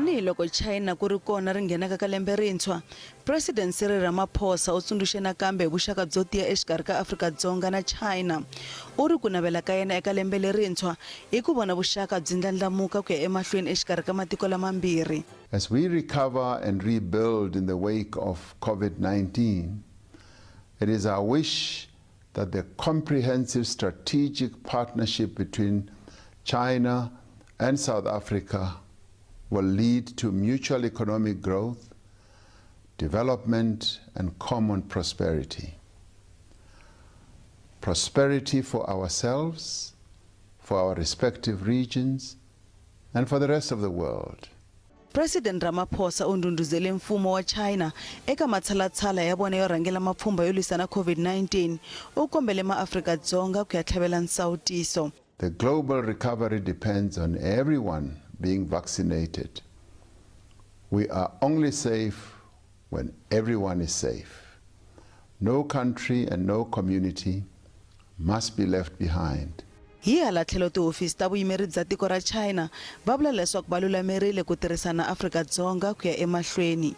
Tanihi loko China ku ri kona ri nghenaka ka lembe rintshwa, President Cyril Ramaphosa u tsundzuxe nakambe hi vuxaka byo tiya exikarhi ka Afrika-Dzonga na China. U ri ku navela ka yena eka lembe lerintshwa i ku vona vuxaka byi ndlandlamuka ku ya emahlweni exikarhi ka matiko lamambirhi. As we recover and rebuild in the wake of COVID-19, it is our wish that the comprehensive strategic partnership between China and South Africa will lead to mutual economic growth, development, and common prosperity. Prosperity for ourselves, for our respective regions, and for the rest of the world. President Ramaphosa u ndhundhuzele mfumo wa China eka matshalatshala ya vona yo rhangela mapfhumba yo lwisana COVID-19. U kombele maAfrika-Dzonga ku ya tlhavela nsawutiso. The global recovery depends on everyone being vaccinated. We are only safe when everyone is safe. No country and no community must be left behind. Hi hala tlhelo tihofisi ta vuyimeri bya tiko ra China va vula leswaku va lulamerile ku tirhisana na Afrika-Dzonga ku ya emahlweni.